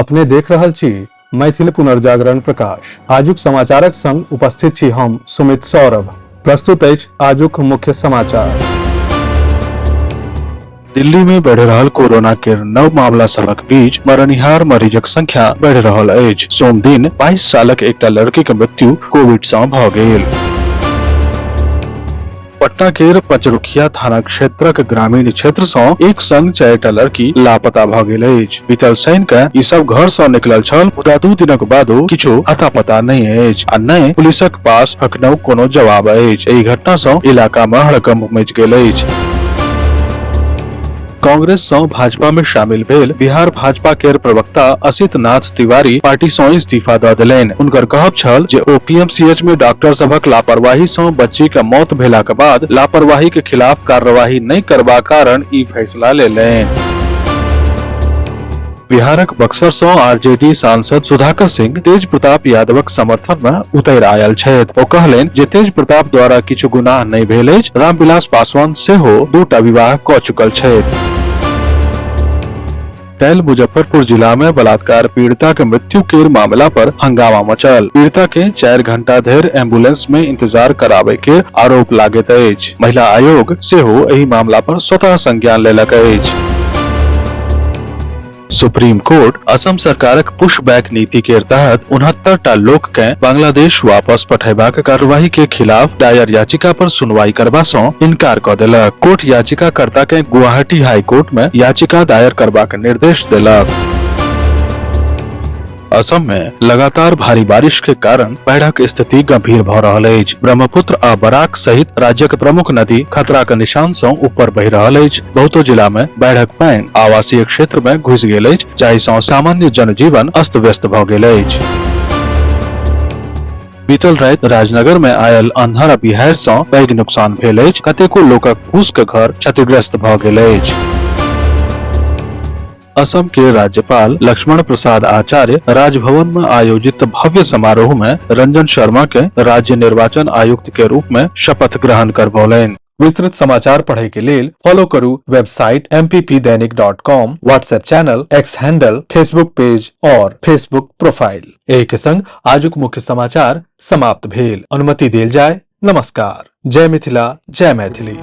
अपने देख रहल छी मैथिल पुनर्जागरण प्रकाश। आजुक समाचारक संग उपस्थित छी हम सुमित सौरभ। प्रस्तुत अछि आजुक मुख्य समाचार। दिल्ली में बढ़ि रहल कोरोना के नव मामला सभक बीच मरनिहार मरीजक संख्या बढ़ि रहल अछि। सोम दिन 22 सालक एकटा लड़की के मृत्यु कोविड सँ भऽ गेल। पटना के पचरुखिया थाना क्षेत्रक ग्रामीण क्षेत्र सँ एक संग चारिटा लड़की लापता भऽ गेल अछि। बीतल शनि के ई सब घर सँ निकलल छल, मुदा 2 दिनक बादो किछु अता पता नहि अछि आ नहि पुलिसक पास अखनहु कोनो जवाब अछि। एहि घटना सँ इलाका मे हड़कंप मचि गेल अछि। कांग्रेस सँ भाजपा में शामिल भेल बिहार भाजपा केर प्रवक्ता असित नाथ तिवारी पार्टी सँ इस्तीफा दऽ देलनि। हुनकर कहब छल जे ओ पीएमसीएच में डॉक्टर सभक लापरवाही सँ बच्ची के मौत भेलाक बाद लापरवाही के खिलाफ कार्रवाई नहि करबाक कारण ई फैसला लेलनि। बिहारक बक्सर सँ आरजेडी सांसद सुधाकर सिंह तेज प्रताप यादवक समर्थन में उतरि आयल छथि। ओ कहलनि जे तेज प्रताप द्वारा किछु गुनाह नहि भेल अछि। रामविलास पासवान सेहो 2टा विवाह कऽ चुकल छथि। काल्हि मुजफ्फरपुर जिला में बलात्कार पीड़िता के मृत्यु के मामला पर हंगामा मचल। पीड़िता के 4 घंटा धरि एम्बुलेंस में इंतजार कराबे के आरोप लागैत अछि। महिला आयोग सेहो एहि मामला पर स्वतः संज्ञान लेलक अछि। सुप्रीम कोर्ट असम सरकारक पुश बैक नीति के तहत 69 टा लोक के बांग्लादेश वापस पठेबाक कार्यवाही के खिलाफ दायर याचिका पर सुनवाई करबा सँ इनकार क देलक। कोर्ट याचिकाकर्ता के गुवाहाटी हाई कोर्ट में याचिका दायर करबाक निर्देश देलक। असम में लगातार भारी बारिश के कारण बाढ़क स्थिति गंभीर भ रहल अछि। ब्रह्मपुत्र आ बराक सहित राज्यक प्रमुख नदी खतरा के निशान सँ ऊपर बहि रहल अछि। बहुतो जिला में बाढ़क पानि आवासीय क्षेत्र में घुसि गेल अछि, जाहि सँ सामान्य जनजीवन अस्त व्यस्त भ गेल अछि। बीतल राति राजनगर में आयल अंधार आ बिहाड़ि सँ पैघ नुकसान भेल अछि। कतेको लोकक फूस के घर क्षतिग्रस्त भ गेल अछि। असम के राज्यपाल लक्ष्मण प्रसाद आचार्य राजभवन में आयोजित भव्य समारोह में रंजन शर्मा के राज्य निर्वाचन आयुक्त के रूप में शपथ ग्रहण करवौलनि। विस्तृत समाचार पढ़े के लेल फॉलो करू website mppdainik.com, WhatsApp channel, X handle, Facebook page और फेसबुक प्रोफाइल। एहि के संग आजुक मुख्य समाचार समाप्त भेल। अनुमति देल जाय। नमस्कार। जय मिथिला, जय मैथिली।